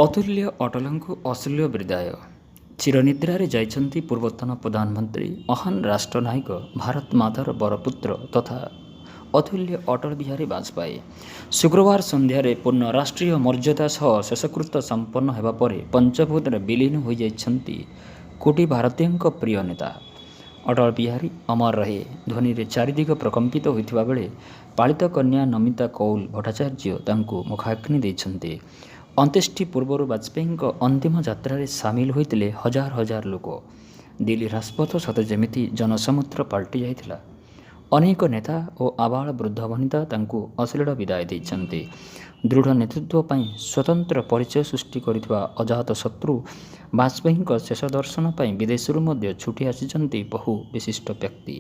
ଅତୁଲ୍ୟ ଅଟଳଙ୍କୁ ଅଶ୍ଳୀଳ ବିଦାୟ। ଚିରନିଦ୍ରାରେ ଯାଇଛନ୍ତି ପୂର୍ବତନ ପ୍ରଧାନମନ୍ତ୍ରୀ, ମହାନ ରାଷ୍ଟ୍ରନାୟକ, ଭାରତ ମାତାର ବରପୁତ୍ର ତଥା ଅତୁଲ୍ୟ ଅଟଳ ବିହାରୀ ବାଜପେୟୀ। ଶୁକ୍ରବାର ସନ୍ଧ୍ୟାରେ ପୂର୍ଣ୍ଣ ରାଷ୍ଟ୍ରୀୟ ମର୍ଯ୍ୟାଦା ସହ ଶେଷକୃତ୍ୟ ସମ୍ପନ୍ନ ହେବା ପରେ ପଞ୍ଚଭୂତରେ ବିଲୀନ ହୋଇଯାଇଛନ୍ତି କୋଟି ଭାରତୀୟଙ୍କ ପ୍ରିୟ ନେତା। ଅଟଳ ବିହାରୀ ଅମର ରହେ ଧ୍ୱନିରେ ଚାରିଦିଗ ପ୍ରକମ୍ପିତ ହୋଇଥିବା ବେଳେ ପାଳିତ କନ୍ୟା ନମିତା କୌଲ ଭଟ୍ଟାଚାର୍ଯ୍ୟ ତାଙ୍କୁ ମୁଖାଗ୍ନି ଦେଇଛନ୍ତି। ଅନ୍ତ୍ୟେଷ୍ଟି ପୂର୍ବରୁ ବାଜପେୟୀଙ୍କ ଅନ୍ତିମ ଯାତ୍ରାରେ ସାମିଲ ହୋଇଥିଲେ ହଜାର ହଜାର ଲୋକ। ଦିଲ୍ଲୀ ରାଜପଥ ସତେ ଯେମିତି ଜନସମୁଦ୍ର ପାଲଟି ଯାଇଥିଲା। ଅନେକ ନେତା ଓ ଆବାଳ ବୃଦ୍ଧ ବନିତା ତାଙ୍କୁ ଅଶ୍ଳୀଳ ବିଦାୟ ଦେଇଛନ୍ତି। ଦୃଢ଼ ନେତୃତ୍ୱ ପାଇଁ ସ୍ୱତନ୍ତ୍ର ପରିଚୟ ସୃଷ୍ଟି କରିଥିବା ଅଜାତ ଶତ୍ରୁ ବାଜପେୟୀଙ୍କ ଶେଷ ଦର୍ଶନ ପାଇଁ ବିଦେଶରୁ ମଧ୍ୟ ଛୁଟି ଆସିଛନ୍ତି ବହୁ ବିଶିଷ୍ଟ ବ୍ୟକ୍ତି।